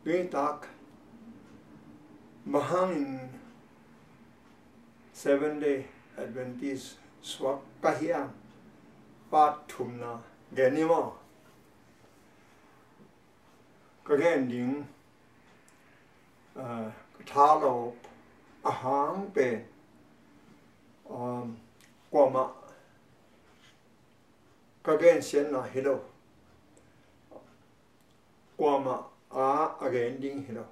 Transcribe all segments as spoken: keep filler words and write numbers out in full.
Tuitak, bang hangin Seven Day Adventist suak ka hiam? Part thumna gen ni maw? Ka gen ding, ah, ka tha lo a hang pen, um, kuamah ka gensiatna hi lo. Kuamah a, a gen ding hi lo.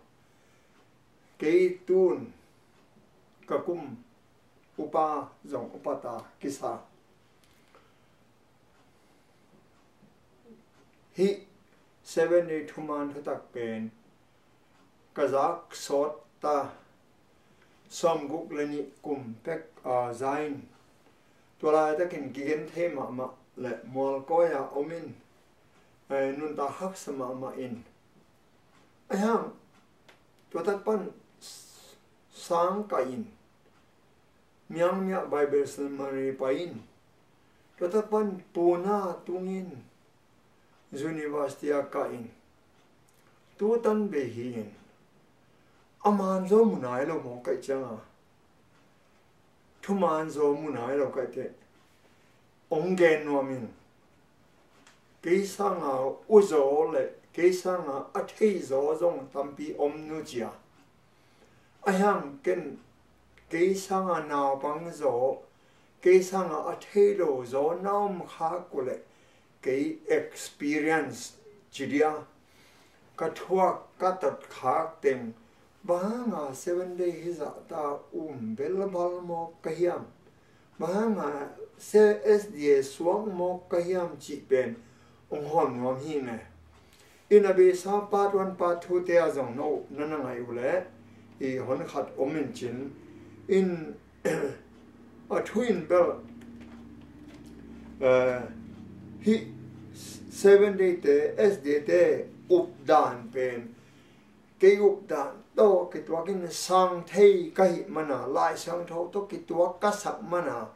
Kei tun ka kum upa zong upa ta kisa. Hih Seven Day thuman thutak pen ka zak sawt ta, sawmguk le nih kum pek, ah, za in, tua laitakin kigen thei mahmah le mualkawi-a om in, eh, nuntak haksa mahmah in. Ahi hang, tua tak pan s-, sang kah in, Myanmar Bible Seminary pai in, tua tak pan Pune tungin, University ah kah in, tu tan bei hi in, a man zaw mu nai lo mawk ka hih cianga, thuman zaw mu nai lo ka hih teh, hong gen nuam in. Kei sanga uzaw le kei sanga a theizaw zong tampi om nu cia. Ahi hang ken kei sanga naupang zaw, kei sanga a thei lo zaw na om khak uh leh, kei experience ci dia, ka thuak ka tat khak teng, bang hanga Seven Day hi zahta um belbal mawk ka hiam? Bang hanga S D A suak mawk ka hiam cih pen hong hawl nuam hi nge. In a beisa part one, part two te a zong no na na ngai uh leh, i hon khat om in cin. In a thu in bel, eh, hih Seven Day te, S D A te updan pen, kei updan tawh kituakin sang thei ka hih mana, Lai Siangtho tawh kituak ka sak mana,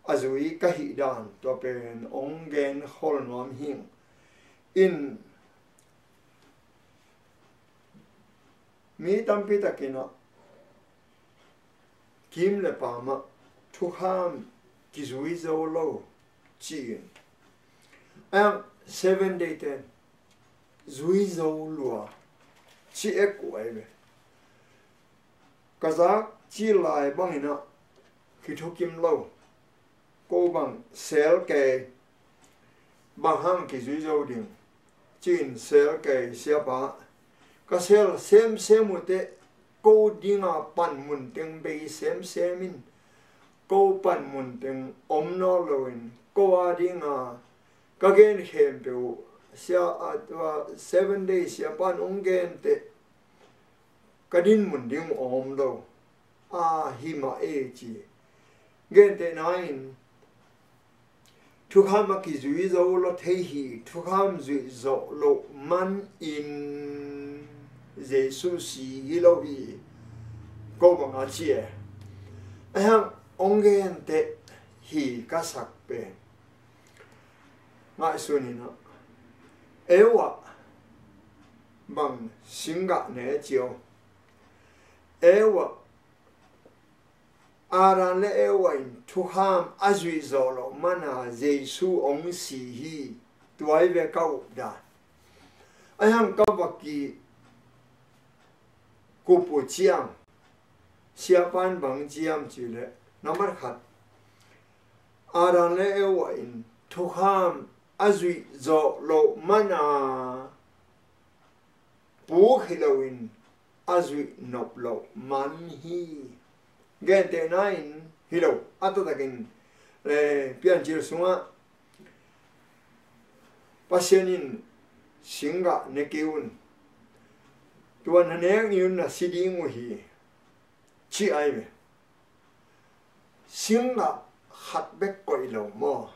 a zui ka hih dan tua pen hong gen khol nuam hing. In mi tampi takin ah kim le pam ah thukham kizui zo lo ci-in, a hang Seven Day ten zui zo lua ci ek uh ai ve. Ka zak ci lai bangin ah kithukim lo. Ko bang sel kei, bang hang kizui zo ding ci-in sel kei, siapa. Ka sel semsem uh teh, ko dinga panmun teng bei semsem in, ko panmun teng om nawn loin, ko a dinga ka gen khempeuh uh, sia a tua Seven Day siapa in hong gen teh, ka dinmun ding om lo. A hi mah e ci. Gentehna in, thukham a kizui zo lo thei hi, thukham zuih zawh loh man in Jesu si hi lo hi, ko bang a ci e. A hang hong gen teh hi ka sak pen. Ngaihsun in ah, Eva bang singgah ne cio. Eva, Adam le Eva in thukham a zuih zawh loh mana Jesu hong si hi, tua hi ve ka updan. A hang ka va kikup uh ciang, siapa in bang ci hiam cih leh, nambat khat, Adam le Eva in thukham a zuih zawh loh mana puk hi loin a zuih nop loh man hi. Gentehna in hi lo, a taktakin, eh, Piancil sungah Pasian in singgah ne kei un, tua na nek ni un na si ding uh hi, ci ai ve. Singgah khat bek koih lo maw?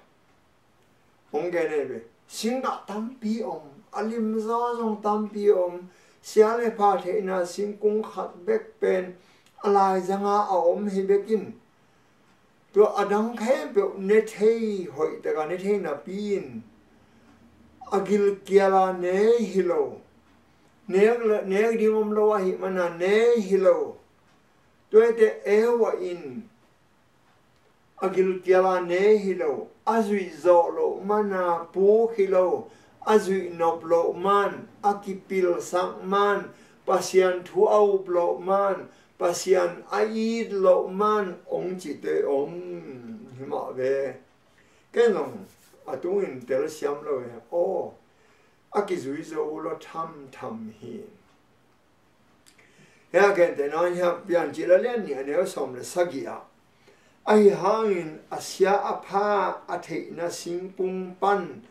Hong gen e ve. Singgah tampi om, a limzaw zong tampi om. Sia le pha theihna singkung khat bek pen a laizanga a om hi bekin, tua a dang khempeuh ne thei, hoih taka ne thei napi in a gilkiala ne hi lo. Nek le, nek ding om lo ahih mana ne hi lo. Tua hi teh Eva in a gilkial a ne hi lo, a zuih zawh loh mana puk hi lo, a zuih nop loh man, a kipilsak man, Pasian thu a up loh man, Pasian a it loh man hong cite om hi mah ve. Ken zong a tungin telsiam lo e. Aw, a kizui zo uh lo thamtham hi. Hia kente nawn hiam, Piancil a lian nih a neu sawm le sagih ah, ahi hangin a sia a pha a theihna singkung pan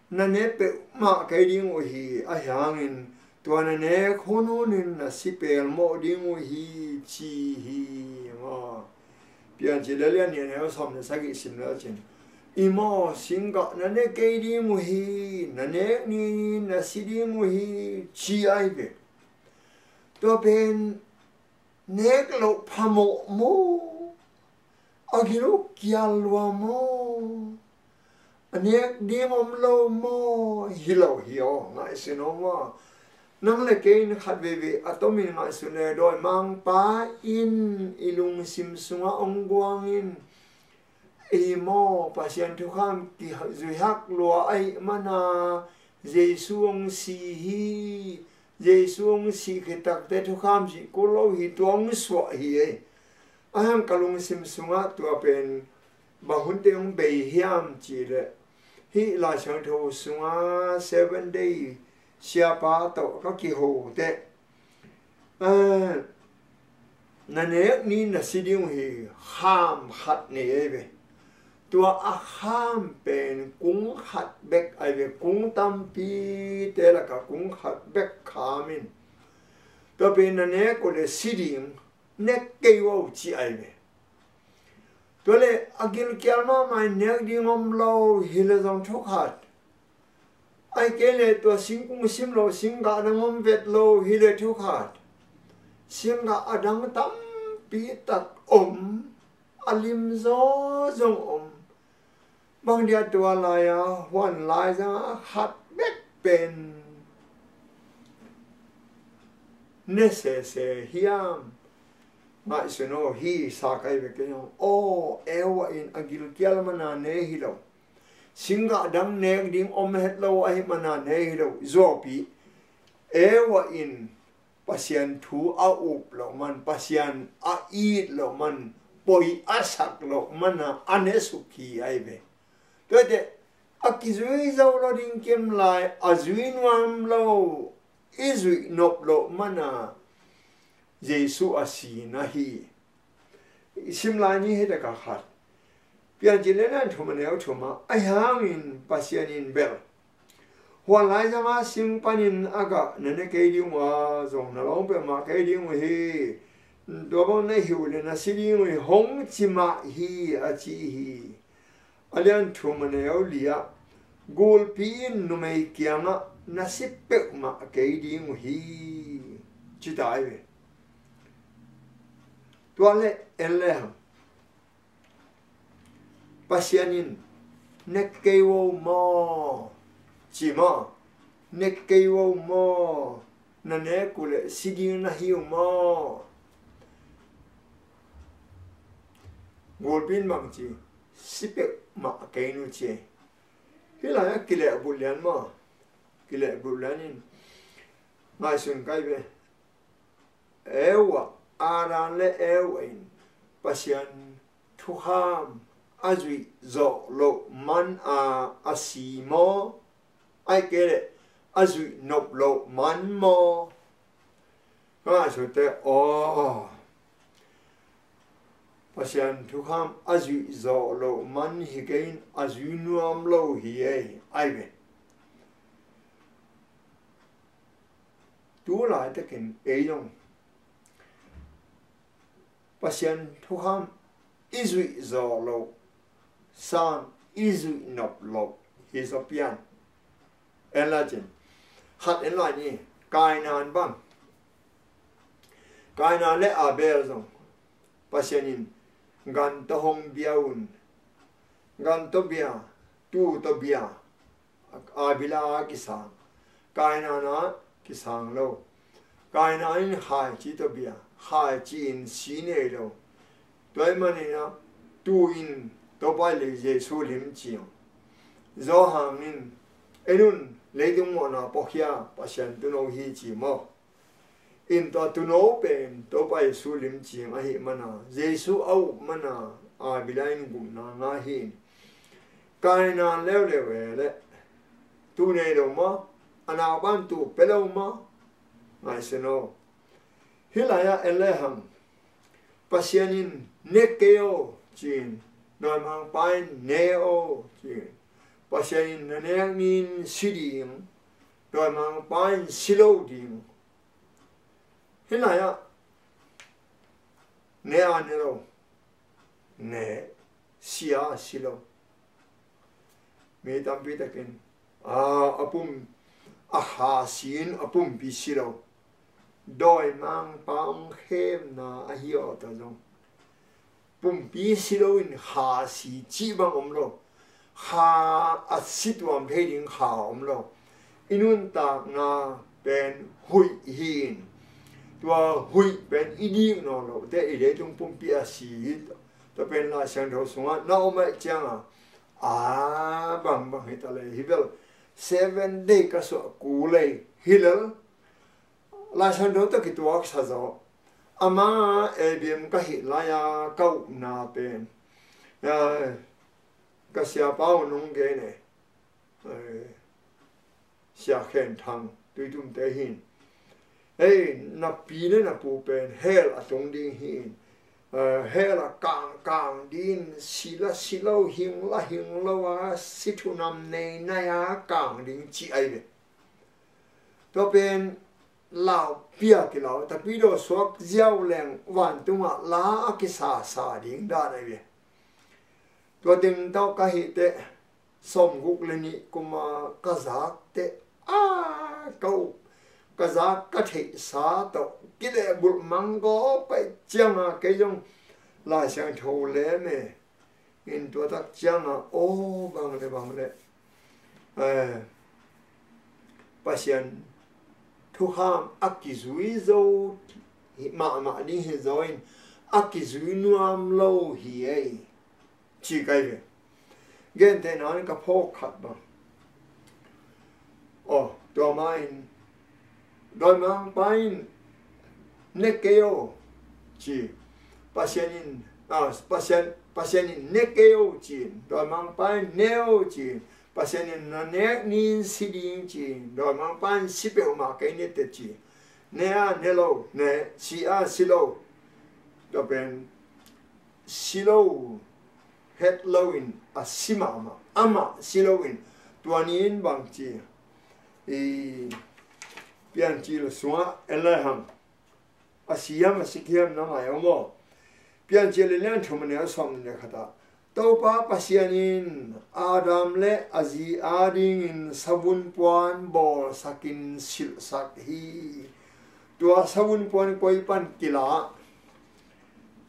na ne peuhmah kei ding uh hi. Ahi hangin tua na nek hunhunin na si pelmawh ding uh hi, ci hi. Maw, Piancil a lian nih a neu sawm le sagih sim le cin, i maw, singgah na ne kei ding uh hi, na nek ni na si ding uh hi, ci ai ve. Tua pen nek loh phamawh maw, a gilo kial lua maw, a nek ding om lo maw, hi lo hi aw, ngaihsun aw maw. Nang le kei in khat veivei a tomin ngaihsun le dawimangpa in i lungsim sungah hong guangin, ei maw, Pasian thukham kizui hak lua ahih mana Jesu hong si hi. Jesu hong sih khit takte thukham zuih kul lo hi, tua hong suah hi ei. Ahi hang ka lungsim sungah tua pen bang hunte hong bei hiam cih leh, hih Lai Siangtho sungah Seven Day siapa tawh ka kiho teh, eh, na nek ni na si ding uh hi, kham khat nei ei ve. Tua a kham pen kung khat bek ai ve, kung tampite lakah kung khat bek kham in. Tua pen na nek uh le si ding, nek kei uh ci ai ve. Tua le a gilkial mahmah in nek ding om lo hi le zong thukhat. Ai kei le tua singkung sim lo, singgah dang om vet lo hi le thukhat. Singgah a dang tampi tak om, a lim zaw zong om. Bang dia tua lai-a huan lai zanga khat bek pen ne sese hiam? Ngaihsun aw, hi sa kai ve kei aw. Aw, Eva in a gilkial mana ne hi lo. Singgah dang nek ding om het lo ahih mana ne hi lo. Zuaupi, Eva in Pasian thu a up loh man, Pasian a it loh man, poi a sak loh mana a ne suk hi ai ve. Tua hi teh a kizui zo lo ding kim lai, a zui nuam lo, i zuih nop loh mana Jesu a sina hi. I sim lai ni hi le ka khat. Piancil a lian thum a neu thum ah, ahi hangin Pasian in bel, huan lai zanga sing panin a gah na ne kei ding uh a, zong na lawng peuhmah kei ding uh hi. Tua bang na hih uh le na si ding uh hi, hong ci mah hi, a ci hi. A lian thum a neu li ah, gulpi in numei kiangah na si peuhmah kei ding uh hi, ci ta ai ve. Tua le en le hang, Pasian in nek kei uh maw, ci maw, nek kei uh maw, na nek uh le si ding na hi uh maw. Gulpi in bang ci, si peuhmah kei nu ci. Hih lai a kilehbulh lian maw, kilehbulh lian in ngaihsun kai ve. Eva, Adam le Eva in Pasian thukham a zuih zawh loh man a, a si maw? Ai kei le a zuih nop loh man maw? Ngaihsun teh, aw, Pasian thukham a zuih zawh loh man hi kei in, a zui nuam lo hi ei, ai ve. Tu laitakin ei zong Pasian thukham i zuih zawh loh sang i zuih nop loh hi zaw pian. En lai cin, khat en lai ni, Kainan bang. Kainan le Abel zong Pasian in gan tawh hong bia un. Gan tawh bia, tuu tawh bia. Abel a kisang, Kainan a kisang lo. Kaina in khaici tawh bia, khaici in si nei lo. Tua ahih manin ah, tu-in Topa Jesu limci ing. Johan in, en un, leitung mawhna puakhia Pasian tuuno hi ci maw. In tua tuuno pen Topa Jesu limci ing ahih manin ah, Jesu a up manin ah, Abel in gupna ngah hi. Kaina leuleu e leh, tu nei lo maw, a naupa'n tu pia lo maw, ngaihsun aw. Hih lai-ah en lehang, Pasian in ne kei aw ci-in, dawimangpa in ne aw ci-in, Pasian in na nek ni-in si ding, dawimangpa in si lo ding. Hih lai-ah ne a ne lo, ne, si a si lo. Mi tampi takin, a, a pum, a kha si-in a pumpi si lo. Dawimangpa hong khemna ahi aw ta zong, pumpi si loin kha si cih bang om lo. Kha a si tuam thei ding kha om lo. I nuntakna pen huih hi-in, tua huih pen i dik nawn loh teh i leitung pumpi a si hi. Tua pen Lai Siangtho sungah na om ahih ciangin, a, bangbang hi ta leh hi bel, Seventh Day ka suah kul ei hi lel. Lai Siangtho tawh kituaksa zaw. Ama A B M ka hih lai-a ka upna pen, a, ka siapa un hong gen e. Eh, Sia Khen Thang, Tuitum te hi-in, "Ei, na pi le na pu pen hell a tung ding hi-in, eh, hell a kang kang ding, si la si lo, hing la hing lo a, si thu nam nei nai a kang ding," ci ahi ve. Tua pen lau piak i lau, tapidaw suak ziau leng vantungah la a kisasa ding dan ahi ve. Tua teng tawh ka hih teh, sawmguk le nih kuma ka zak teh, a, ka up, ka zak ka theihsa tawh kilehbulh mang gawp ahih ciangin kei zong Lai Siangtho lem e. In tua tak ciangin, aw, bang le bang le, eh, Pasian thukham a kizui zo hi mahmah ding hi zaw in, a kizui nuam lo hi ei, ci ka hi ve. Gentehna in ka phawk khat bang, aw, tua ma-in, dawimangpa in ne kei aw ci, Pasian in, a, Pasian, Pasian in ne kei aw ci, dawimangpa in ne aw ci, Pasian in na nek ni-in si ding ci, dawimangpa in si peuhmah kei ni teh ci. Ne a ne lo, ne, si a si lo. Tua pen si lo, het loin a si mahmah, amah si loin, tua ni-in bang ci, i, Piancil sungah en lai hang, a si hiam a si kei hiam na ngai aw maw. Piancil a lian thum a neu sawmnih le khat ah, Topa Pasian in Adam le a zi adingin savun puan bawlsakin silhsak hi. Tua savun puan koi pan kila?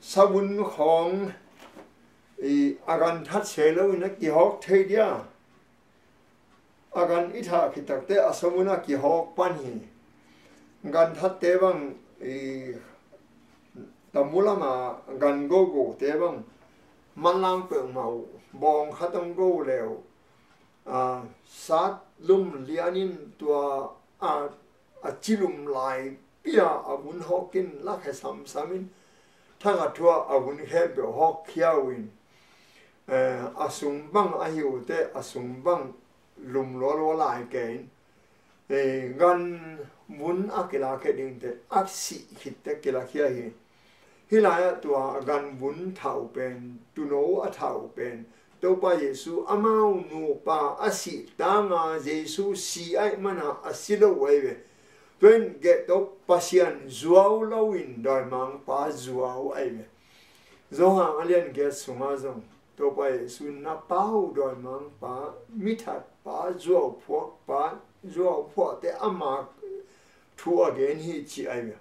Savun khawng, i, a gan that se loin a kihawk thei dia? A gan i thah khit takteh a savun a kihawk pan hi. Gan thatte bang, i, tamu lama gan gogote bang manlang peuhmah uh, bawng khat hong go le uh, a, sat lum lianin tua, a, a ci lum lai pia a vun hawkin lakhia samsamin, thangah thuah a vun khempeuh hawkkhia uh in, eh, a sung bang ahi uh teh a sung bang lum lualua lai kei in, eh, gan vun a kilakhia ding teh a sih khit teh kilakhia hi. Hih lai-ah tua ganvun thah uh pen, tuuno a thah uh pen, Topa Jesu amau nupa a sih tanga Jesu si ahih mana a si lo uh ahi ve. Tua in geh tawh Pasian zuau loin dawimangpa zuau ahi ve. Johan a lian giat sungah zong Topa Jesu in na pa uh dawimangpa, mithatpa, zuauphuakpa, zuauphuahte ama thu a gen hi ci ahi ve.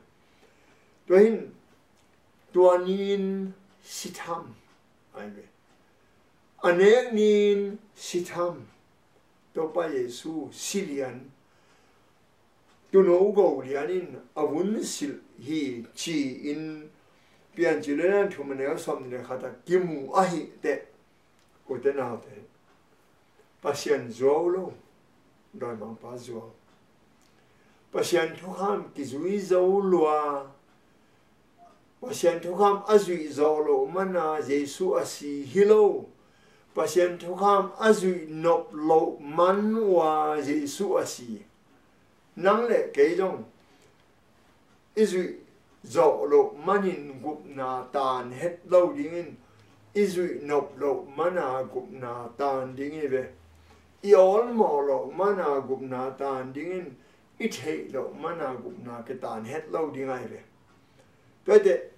Tua hin, tua ni-in si tham, ahi ve. A nek ni-in si tham. Topa Jesu si lian. Tuuno Go Lian in a vun silh hi ci-in Piancil Lian thum a neu sawmnih le khat ah kimu ahih teh, ute naute, Pasian zuau lo, dawimangpa zuau. Pasian thukham kizui zo lua. Pasian thukham a zuih zawh loh mana Jesu a si hi lo. Pasian thukham a zuih nop loh man uh a Jesu a si. Nang le kei zong i zuih zawh loh manin gupna taan het lo dingin, i zuih nop loh mana gupna taan ding hi ve. I awlmawh loh mana gupna taan dingin, i theih loh mana gupna kitaan het lo ding ahi ve. Tuate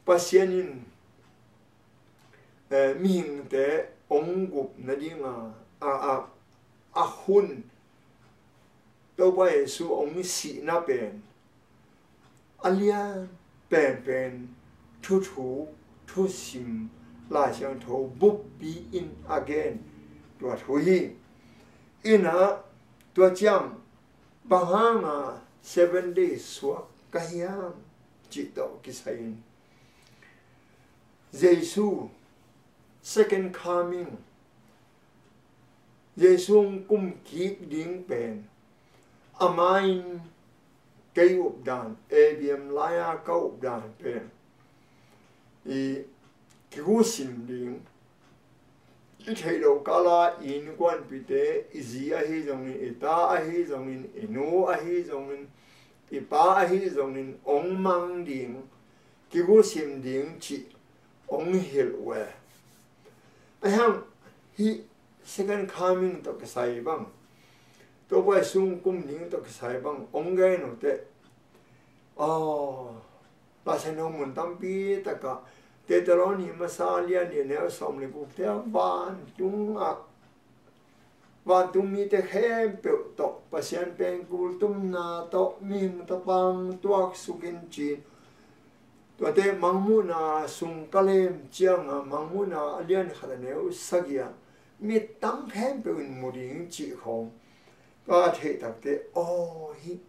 Pasian in, eh, mihingte hong gupna dinga, a, a, a hun Topa Jesu hong sihna pen a lian penpen thuthuk thusim Lai Siangtho buppi in a gen tua thu hi. Inah tua ciang bang hanga Seven Days suak ka hiam cih tawh kisai-in Jesu second coming, Jesu hong kum kik ding pen, a main kei updan, A B M lai-a ka updan pen i kigusim ding, i theih loh kala i innkuanpihte, i zi ahi zongin, i ta ahi zongin, i nu ahi zongin, i pa ahi zongin hong mang ding, kigusim ding cih hong hilh uh e. Ahi hang hih second coming tawh kisai bang, Topa Jesu hong kum ding tawh kisai bang hong gen uh teh, aw, Lai Siangtho mun tampi takah, Thessaloni masa lian nih neu sawm le gukte ah, vantung ah, vantung mite khempeuh tawh, Pasian pengkul tumna tawh, mihing tapa hong tuaksukin ci-in, tuate Mangmuhna sung ka lem cianga, Mangmuhna a lian khat a neu sagih ah, mittang khempeuh in mu ding cih khawng ka theih takteh, aw, hih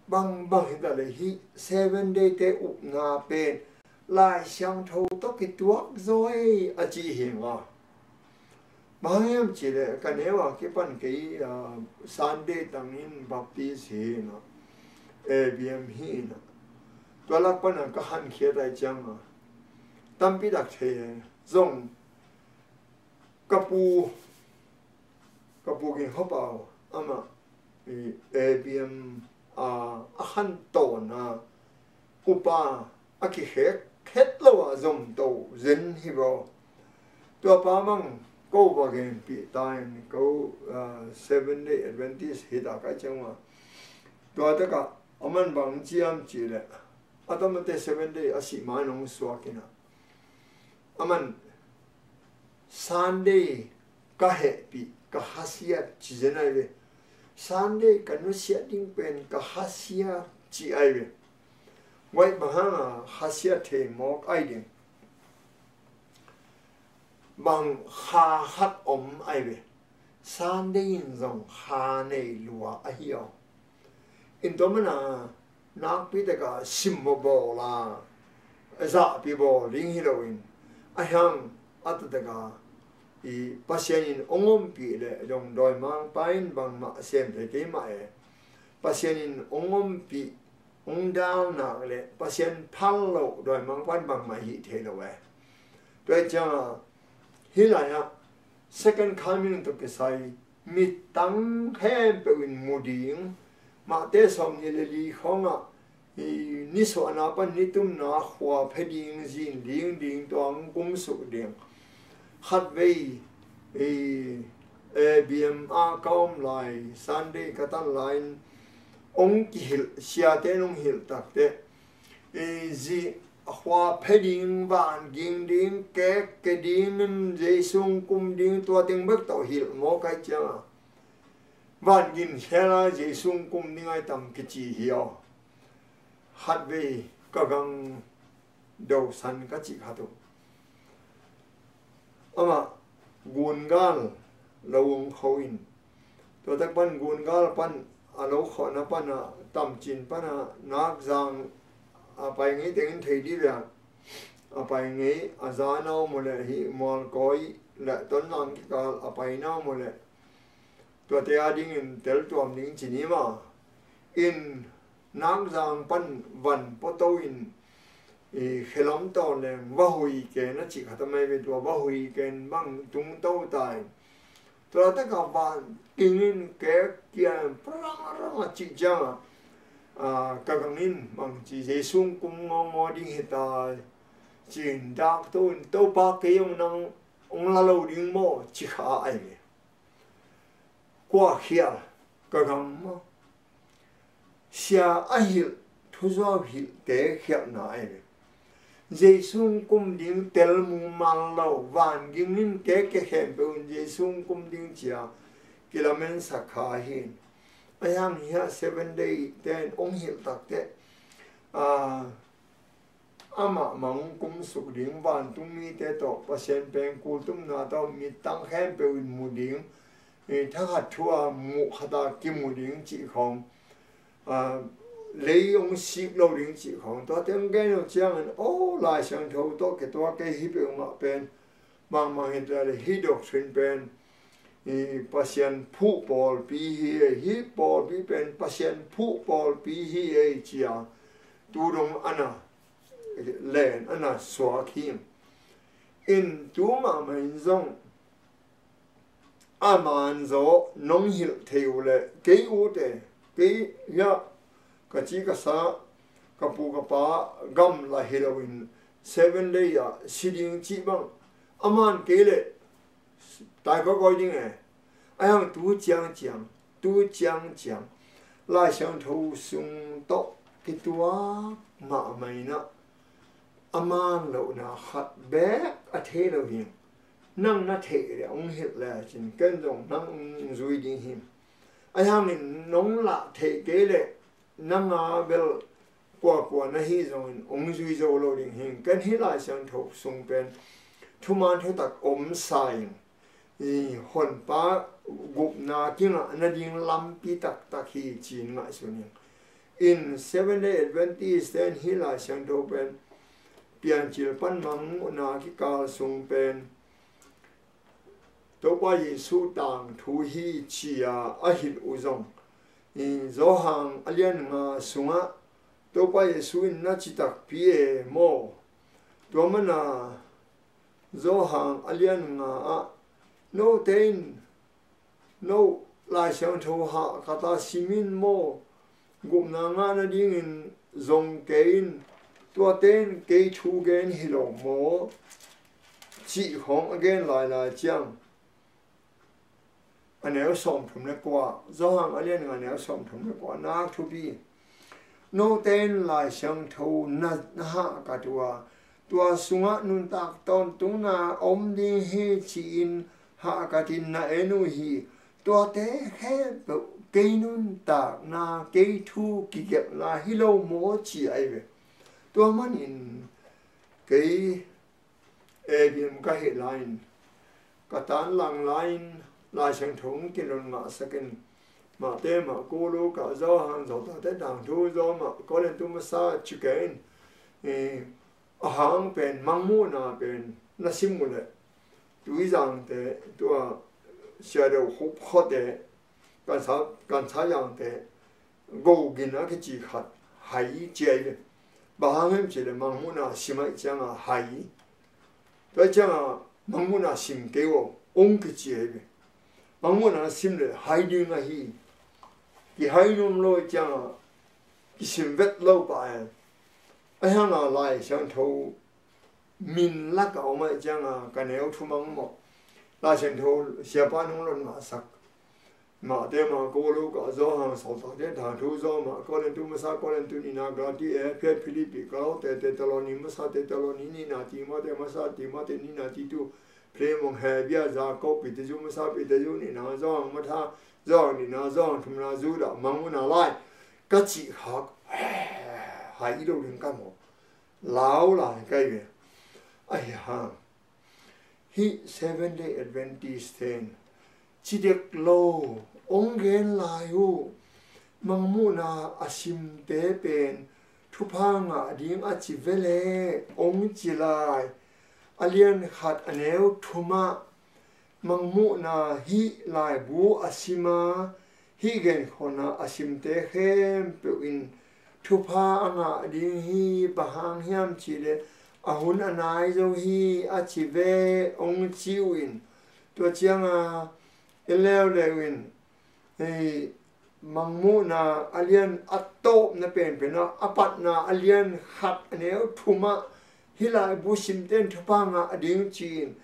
bangbang hi ta leh, hih Seven Day te upna pen Lai Siangtho tawh kituak zaw ei a ci hi nga. Bang hang hiam cih leh ka neu a kipan kei, ah, Sunday tangin Baptist hi na, A B M hi na, tua lak pana ka hankhiat ai cianga tampi tak thei zong ka pu, ka pu Ging Hawpau amah i A B M a, a khantawn a upa a kikhek khet lo a zomto zen hi baw. Tua pa bang ko va genpih ta in ko, ah, Seven Day Adventist hi ta kai ciang a. Tua takah aman bang ciam cih leh a tamate Seven Day a sih ma in hong suak in a, aman Sunday ka hehpih, ka khasiat ci zen ai ve. Sunday ka nusiat ding pen ka khasiat ci ai ve. Guai, bang hanga khasiat thei mawk ai ding? Bang kha khat om ai ve. Sunday in zong kha nei lua ahi aw. In tua mana nakpi taka simmawh bawl a, zahpi bawl ding hi loin, a hiang a taktak a i Pasian in hong ompih leh zong dawimangpa in bangmah sem thei kei mah e. Pasian in hong ompih, hong dal nak leh Pasian phal loh dawimangpa in bangmah hih thei lo e. Tua hi cianga hih lai-ah second coming tawh kisai mittang khempeuh in mu ding, Matthai sawmnih le li khawngah i nisuahna pan nitumna khua phe ding, zin ding ding tua hong kumsuk ding. Khatvei i A B M a ka om lai, Sunday ka tan lai-in hong kihilh, siate in hong hilh takteh i zih a khua phe ding, van ging ding, kek ke ding, Jesu hong kum ding, tua teng bek tawh hilh mawk ai cianga van ging khela Jesu hong kum ding ai tam kici hi aw. Khatvei ka gang dosan ka cih khat uh, amah gungal lo hong kho in, tua tak pan gungal pan a lo khawhna pana, tamcin pana, nakzang a pai ngei tengin thei dih ve. A pai ngei a za na om uh leh hih mualkawi le Tonzang kikal a pai na om uh leh tuate a dingin teltuam ding ci ni maw. In nakzang pan van pawto in i khelam tawn leng vahui ken a cih khat a mai ve, tua vahui ken bang tungto ta in tua taka van kingin kek kian parang rang a cih cianga, a, ka gangin bang ci Jesu kum ngawngawng ding hi ta ci-in dak to in Topa kei hong nang hong la lo ding maw ci kha ai ve. Kua khial ka gam maw? Sia a hilh, thuzuau hilhte khialhna ai ve. Jesu kum ding tel mumal lo, van ging in keke khempeuh in Jesu kum ding cia kilamen sak kha hi. A hiang hiah Seven Day ten ong hilh takte, a, amah mang kum suk ding vantung mite tawh Pasian peng kultumna tawh mittang khempeuh in mu ding, i thakhat thu a muh khata kimu ding cih khawng, a, lei hong sik lo ding cih khawng. Tuate hong gen lo ciangin, aw, Lai Siangtho tawh ke tua kei hi peuhmah pen, bangmah hi ta le hih doctrine pen, i Pasian phuh pawlpi hi ei, hih pawlpi pen Pasian phuh pawlpi hi ei cia tu dong ana len ana suak hi. In tu mahmah in zong a manzaw nong hilh thei uh leh kei ute, kei hiah ka ci ka sa, ka pu ka pa gamla hi loin Seven Day ah si ding cih bang a man kei leh tai kawikawi ding e. A hiang tu ciangciang, tu ciangciang Lai Siangtho sung tawh kituak mahmah in ah a man lohna khat bek a thei lo hi. Nang na theih leh hong hilh lecin ken zong nang hong zui ding hi. A hiangin nong lah theih kei leh nang a bel kuakua na hi zongin hong zui zo lo ding hi. Ken hih Lai Siangtho sung pen thuman thutak om sa in, i Honpa gupna kingah nading lampi taktak hi ci-in ngaihsun hi. In Seven Day Adventist ten hih Lai Siangtho pen Piancil pan Mangmuhna kikal sung pen Topa Jesu tangthu hi ci-a a hilh uh zong, i Johan a lian nga sungah Topa Jesu in na ci takpi e maw? Tua mana Johan a lian nga ah note in no Lai Siangtho hahkata simin maw, gupna ngah nadingin zong kei in, tuate in kei thu gen hi lo maw, cih khawng a gen lailai ciang, a neu sawmthum le kua, Johan a lian nga neu sawmthum le kua nak thupi. Note in Lai Siangtho na, na hahkat uh a, tua sungah nuntak tawntungna om ding hi ci-in hahkatin na en uh hi. Tuate khempeuh kei nuntakna, kei thu kigelhna hi lo maw ci ahi ve. Tua manin kei A B M ka hih lai-in, ka tan lang lai-in, Lai Siangtho hong kilon ngahsak in, Mate, Marku, Luka, Johan, Sawltakte tangthu, Rom, Korintu masa, ci kei in, eh, a hang pen, Mangmuhna pen na sim uh leh, Tuizangte, tua Sia Deuh Khup khuate, Kansa, Kansa Yangte, Go gin a kici khat hai ci ahi ve. Bang hang hiam cih leh Mangmuhna sim ahih ciangin hai. Tua ciangin Mangmuhna sim kei un, ong kici ahi ve. Mangmuhna sim leh hai ding ahi. Kihai nuam lo ahih ciangin kisim vet lo pah e. Ahi hangin Lai Siangtho min lakah om ahih ciangin ka neu thumang mawh. Lai Siangtho siapa in hong lon ngahsak. Mate, Marku, Luka, Johan, Sawltakte tangthu, Rom, Korintu masa, Korintu nihna, Galati, Efesa, Filipi, Kolosse, Thessaloni masa, Thessaloni nihna, Timote masa, Timote nihna, Titu, Filemon, Hebru, Jakob, Peter masa, Peter nihna, Johan masa, Johan nihna, Johan thumna, Juda, Mangmuhna lai ka cih khak hai lo ding ka maw. Lau lai ka hi ve. Ahi hang hih Seven Day Adventist ten ci dek lo, ong gen lai uh. Mangmuhna a simte pen thupha ngah ding a ci ve leh ong ci lai. A lian khat a neu thumah Mangmuhna hih laibu a sima, hih genkholhna a simte khempeuh in thupha a ngah ding hi. Bang hang hiam cihleh a hun a nai zo hi a ci ve ong ci uh in. Tua cianga i leuleu in, hei, Mangmuhna a lian a tawpna penpen ah, a patna a lian khat a neu thumah hih laibu simte in thupha ngah ding ci-in,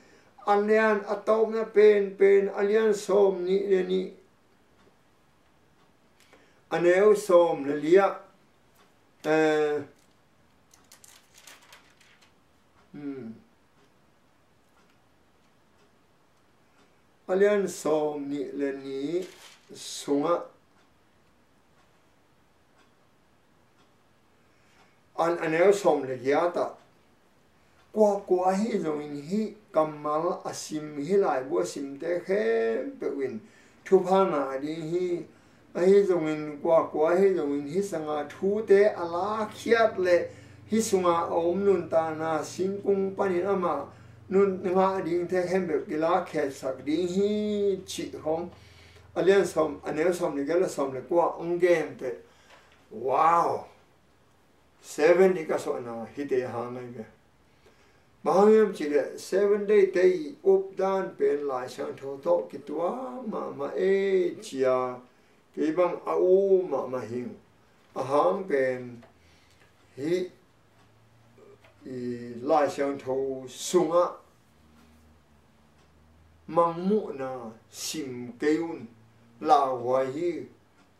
a lian a tawpna penpen a lian sawm nih le nih a neu sawm le li ah, eh, hmm. A lian sawm nih le nih sungah a, a neu sawm le giat ah, kuakua ahi zongin hih kammal a sim, hih laibu a simte khempeuh in thupha ngah ding hi. Ahi zongin, kuakua ahi zongin hih sanga thute a lakkhiat le hih sunga a om nuntakna singkung panin amah nun ngah dingte khempeuh kilakkhiatsak ding hi cih khong a lian sawm, a neu sawm le giat le sawm le kua ong gen teh. Wow! Seven Day ka suahna hihte hang ahi ve. Bang hang hiam cihleh Seven Day te i updan pen Lai Siangtho tawh kituak mahmah ei cia kei bang a um mahmah hing. A hang pen hih i Lai Siangtho sungah Mangmuhna sim kei un, lauhuai hi.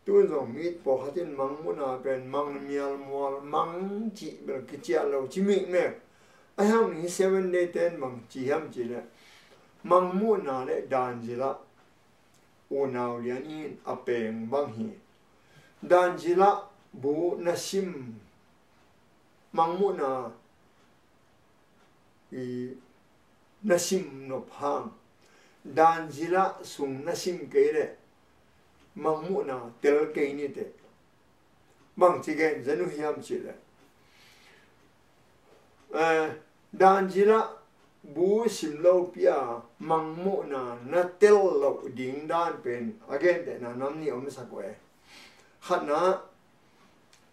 Tun zong mi pawlkhat in Mangmuhna pen mang mialmual, mang cih bel kiciah lo ci mikmek. A hiang hi Seven Day ten bang ci hiam cihleh Mangmuhna le danzilah unau lian in a peng bang hi. Danzilah bu na sim, Mangmuhna i na sim nop hang, danzilah sung na sim kei leh Mangmuhna tel kei ni teh. Bangci gen zen uh hiam cihleh, eh, danzilah bu sim lopi a Mangmuhna na tel loh ding dan pen a gentehna nam nih omsak uh e. Khatna,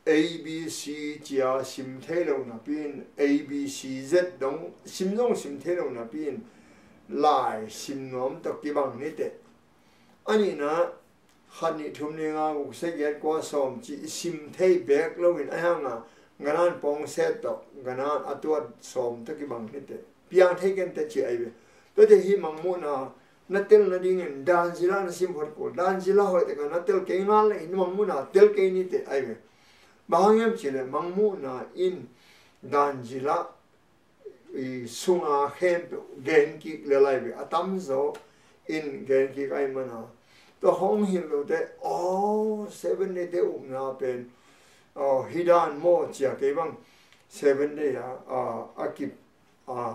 A B C cia sim thei lo napi in, A B C Z dong sim zong sim thei lo napi in, lai sim nuam tawh kibang ni teh. A nihna, khat nih thum nih nga guk sagih giat kua sawm cih sim thei bek loin a hianga ganan pawngset tawh ganan a tuat sawm tawh kibang ni teh. Piang thei kei ni teh ci ahi ve. Tuate hi Mangmuhna na tel nadingin danzilah na sim phot kul. Danzilah hoih taka na tel kei ngal le in Mangmuhna tel kei ni teh ahi ve. Bang hang hiam cihleh Mangmuhna in danzilah i sunga khempeuh gen kik le lai ve, a tamzaw in gen kik ahi mana. Tua hong hilh lote, aw, Seven Day te upna pen, aw, hi dan maw cia kei bang Seven Day a, a, a kip, a,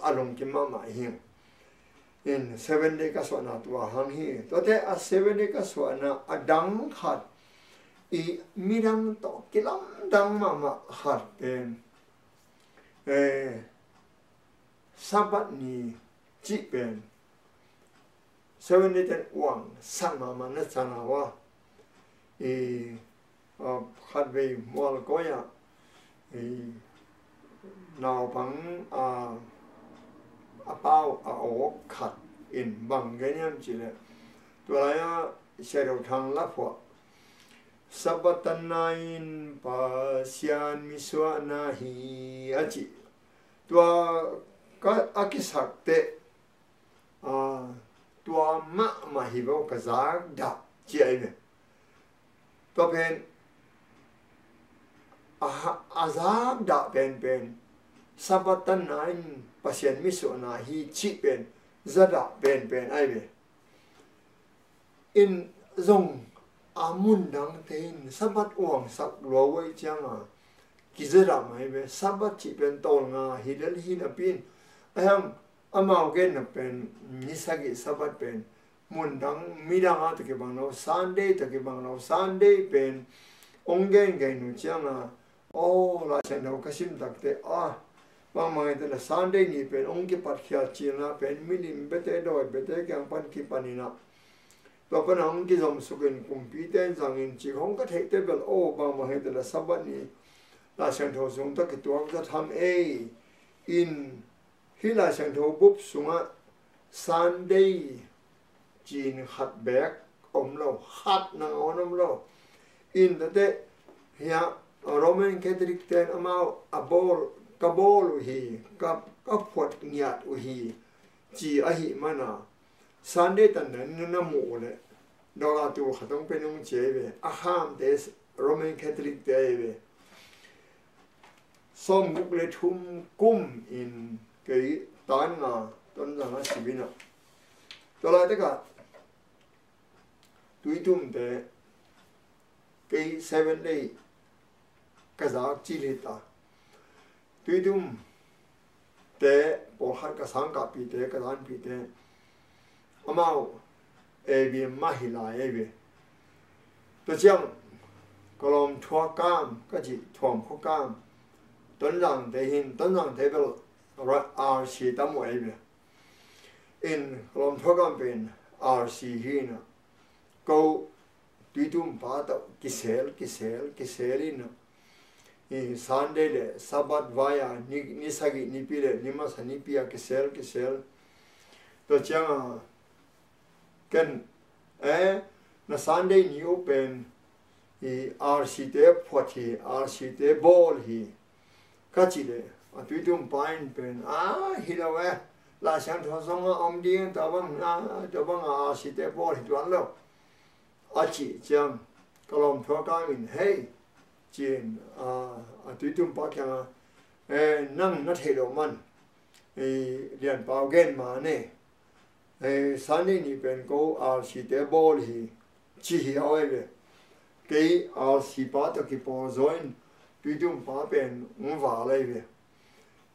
a lungkim mahmah hi. In Seven Day ka suahna tua hang hi. Tuate a Seven Day ka suahna a dang khat, i midang tawh kilamdang mahmah khat pen, eh, Sabbath ni cih pen Seven Day ten uang sak mahmah na cang a ua. I, a, khatvei mualkoi ah i naupang a, a pau a awk khat in bang gen hiam cihleh, tua lai-ah Sia Do Thang la phuah, Sabbath tanna in Pasian mi suahna hi a ci. Tua ka, a kisak teh, a, tua mahmah hi vo ka zakdah ci ahi ve. Tua pen a, a zakdah penpen Sabbath tanna in Pasian mi suahna hi cih pen zadah penpen ahi ve. In zong a mundangte in Sabbath uangsak lua uh ahi cianga kizadah mai ve. Sabbath cih pen tawlnga hi lel hi napi in, a hiang amau genna pen ni sagih Sabbath pen Mun dang, midang a tawh kibang lo, Sunday tawh kibang lo, Sunday pen hong gen gen uh ciangin, aw, Laisiangtho ka sim takte, ah, bangbang hi ta leh Sunday ni pen hong kipat khia cil na pen milim biate, dawi biate kiang pan kipan in ah, tua pan hong kizom suk in kumpite in zang in ci hong ka theihte bel, aw, bangbang hi ta leh Sabbath ni Laisiangtho sung tawh kituak zaw tham ei. In hih Laisiangtho bup sungah Sunday ci-in khat beek om lo, khat nangawn om lo. In tate hiah Roman Catholic ten amau a bawl, ka bawl uh hi, ka, ka phuat ngiat uh hi, ci ahih mana Sunday tandan na, na muh uh leh, dawla tul khat hong pen hong ci ei ve, a khamte Roman Catholic te ei ve. Sawmguk le thum kum in kei tan nga Tonzang a si in ah, tua laitakah Tuitumte kei Seven Day ka zak cil hi ta. Tuitumte pawlkhat, ka sangkahpihte, ka zanpihte, amau A B M mah hi lai ei ve. Tua ciang ka lawm thuakam ka cih, thuam khuakam, Tonzangte hi in, Tonzangte bel R C tam uh ei ve. In ka lawm thuakam pen R C hi in ah, ko Tuitumpa tawh kisel, kisel, kisel in ah, i Sunday le Sabbath vai a ni, ni sagih nipi le ni masa nipi a kisel, kisel. Tua ciangin ken, eh, na Sunday ni uh pen i R C te phuat hi, R C te bawl hi, ka cih leh, a Tuitumpa in pen, a, hi lo e, Laisiangtho sungah om ding, tua bang, a, tua bang a R C te bawl hi tuan lo, a cih ciang, ka lawm thuakam in, hei, ci-in, a, a Tuitumpa kiangah, eh, nang na theih loh man, eh, Lianpa gen ma ne, eh, Sunday ni pen ko R C te bawl hi, ci hi a, oi ve. Kei R C pa tawh kipawl zaw in, Tuitumpa pen hong val ei ve.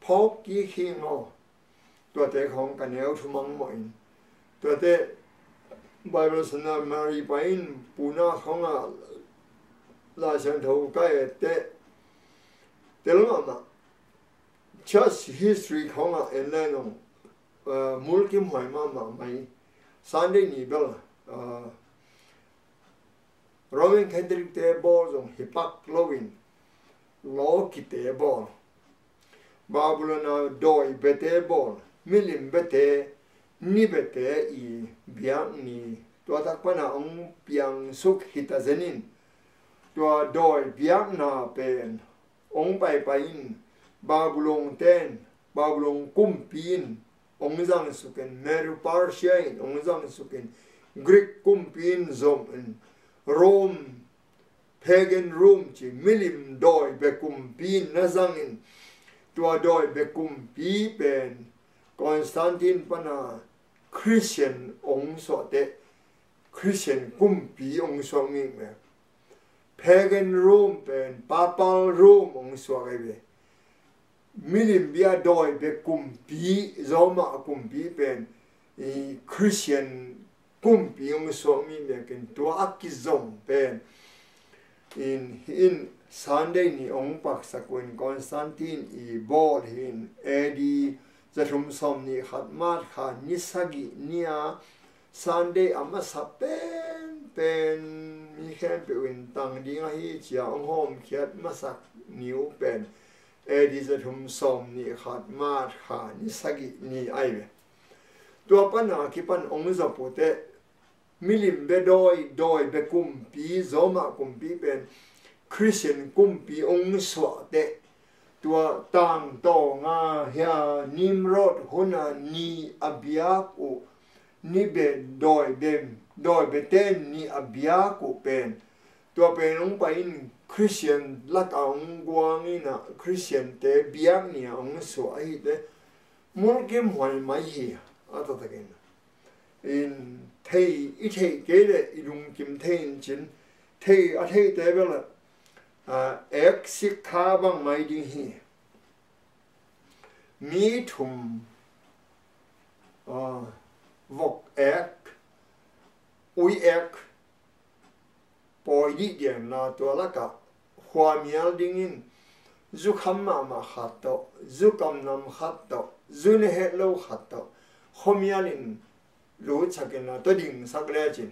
Phawk kik hi maw. Tuate khawng ka neu thumang mawh in, tuate Bible Seminary pai in, Pune khawngah Laisiangtho ka et teh, tel mahmah, church history khawngah en le nong, uh, mulkimhuai mahmah mai. Sunday ni bel, uh, Roman Catholic te bawl zong hi pak loin, lawkite bawl, Babylon a dawi biate bawl, milim biate, ni biate i biak ni, tua tak pana hong piang suk hi ta zen in, tua dawi biakna pen hong paipai in, Babylon ten, Babylon kumpi in hong zang suk in, Medo-Persia in hong zang suk in, Greek kumpi in zom in, Rome, pagan Rome ci milim dawi bia kumpi in na zang in, tua dawi bia kumpi pen Constantine pana Christian hong suah teh, Christian kumpi hong suak mi meh. Pagan Rome pen Papal Rome hong suak ei ve. Milim bia, dawi bia kumpi, Roma kumpi pen i Christian kumpi hong suak mi meh. Ken tua a kizom pen in, in Sunday ni hong paksak uh in, Constantine i bawl hi in, A D zathum sawmnih khat March kha ni sagih ni a, Sunday a masa pen, pen mi khempeuh in tang ding ahi ci a hong hawmkhiat masak ni uh pen A D zathum sawmnih khat March kha ni sagih ni ahi ve. Tua pana kipan hong zop uh teh, milim bia dawi, dawi bia kumpi, Roma kumpi pen Christian kumpi hong suah teh, tua tangtawng a hia Nimrod hun a ni a biak uh, ni bia, dawi bia, dawi bia ten ni a biak uh pen, tua pen hong pai in Christian lak a hong guang in a, Christian te biak ni a hong suah ahi teh, mulkimhuai mai hi a, taktakin. In thei, i theih kei leh i lungkim thei in cin, thei a theite bel, a, ek sik kha bang mai ding hi. Mi thum, a, vok ek, ui ek pawi dih dianla tua lakah khuamial dingin zukham mahmah khat tawh, zukamnam khat tawh, zu ne het lo khat tawh khuamial in lutsak inla tua dingsak lecin,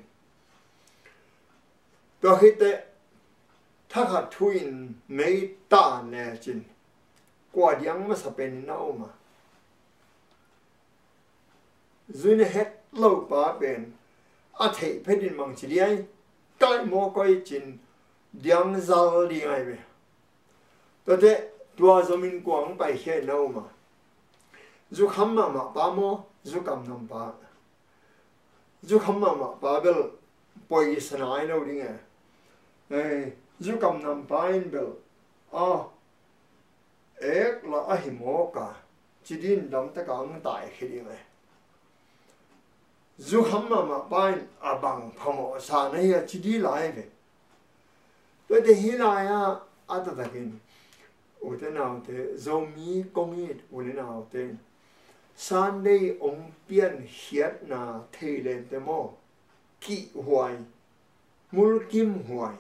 tua khit teh thakhat thu in mei tan lecin kua diang masa pen in a om a, zu ne het lo pa pen a theih phet in bangci diai, kai maw koi cin diang zal ding ai ve. Tuate tua zomin kua hong paikhia in a om a, zukham mahmah pa maw, zukamnam pa? Zukham mahmah pa bel poisa nai lo ding e. Ei, zukamnam pa in bel a ek la ahi mawk a, ci din damtak a hong taikhia ding e. Zukham mahmah pa in a bang phamawhsa na hi a ci di lai ve. Tuate hi lai-ah a taktakin ute naute, Zomi kong it ute naute in Sunday hong piankhiatna thei lente maw, kihhuai, mulkimhuai,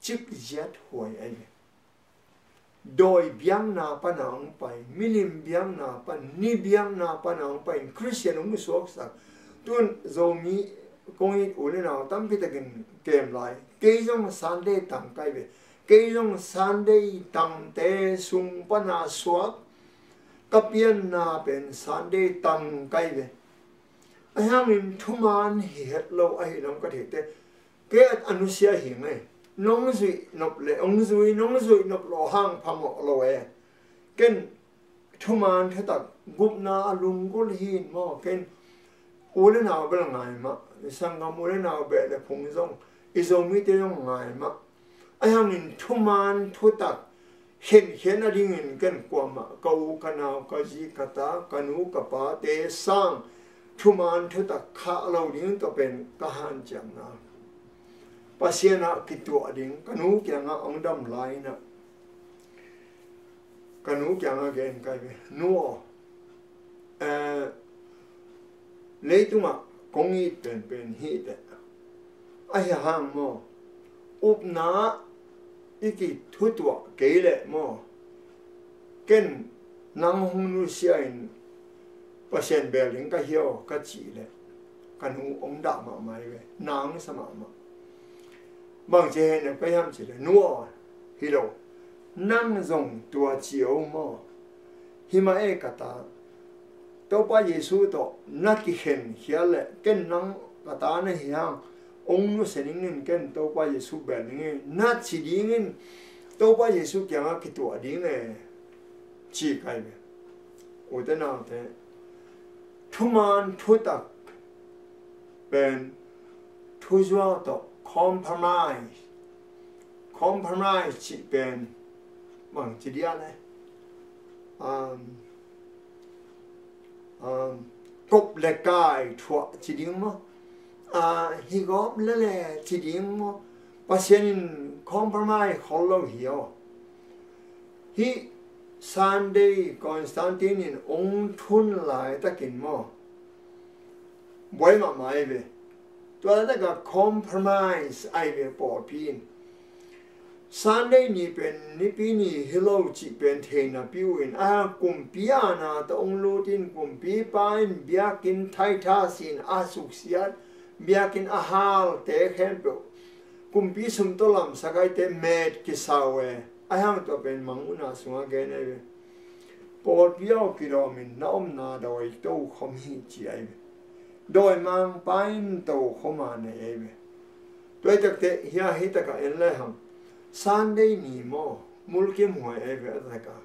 cikziathuai ahi ve. Dawi biakna pana hong pai, milim biakna pan, ni biakna pana hong pai in Khristian hong suaksak. Tun Zomi kong it u le nau tampi takin kem lai. Kei zong Sunday tang kai ve. Kei zong Sunday tangte sung pana suak ka pianna pen Sunday tang kai ve. Ahi hangin thuman hi het lo ahi lam ka theite, kei a nusia hi ngei. Nong zuih nop le ong zui, nong zuih nop lo hang phamawh lo e. Ken thuman thutak gupna a lunggulh hi in maw, ken u le nau bel ngai mah, sanggam u le nau beh le phung zong, i Zomite zong ngai mah. Ahi hangin thuman thutak khenkhiat nadingin ken kuamah ka u, ka nau, ka zi, ka ta, ka nu, ka pate sang thuman thutak khah lo ding tua pen ka hanciamna. Pasian ah kituah ding, ka nu kiangah hong dam lai-in ah ka nu kiangah gen kai ve, nu aw, eh, leitungah kong it penpen hi teh. Ahi hang maw, upna i kithutuah kei leh maw, ken nang hong nusia in Pasian bel ding ka hi aw ka cih leh ka nu hong dah mahmah hi ve, na hong sa mahmah. Bangci hehnem ka hiam cih leh, nu aw, hi lo, nang zong tua ci o maw? Hi mah e ka ta, Topa Jesu tawh na kikhen khial leh ken nang ka ta na hi hang, hong nusia ning in ken Topa Jesu bel ning e na ci dingin Topa Jesu kiangah kituah ding e, ci kai ve. Ute naute, thuman thutak pen thuzuau tawh compromise, compromise cih pen bangci dia le, um, um, kop le kai thuah ci ding maw? Ah, hi gawp le le ci ding maw? Pasian in compromise khol lo hi aw. Hih Sunday Constantine in hong thun laitakin maw, buai mahmah ai ve. Tua laitak a compromise ai ve pawlpi in. Sunday ni pen nipi ni hi lo cih pen thei napi uh in, a kumpi aana tawh hong lut in, kumpipa in biakinn thaitha sin a suksiat, biakinn a halte khempeuh, kumpi sum tawh lamsak aite met kisau e. Ahi hang tua pen Mangmuhna sungah gen ai ve. Pawlpi aw, kidawm in, na omna dawi tokhom hi ci ai ve. Dawimangpa in tokhom a nei ai ve. Tua hi takteh hia hi takah en le hang, Sunday ni maw, mulkimhuai ai ve a takah.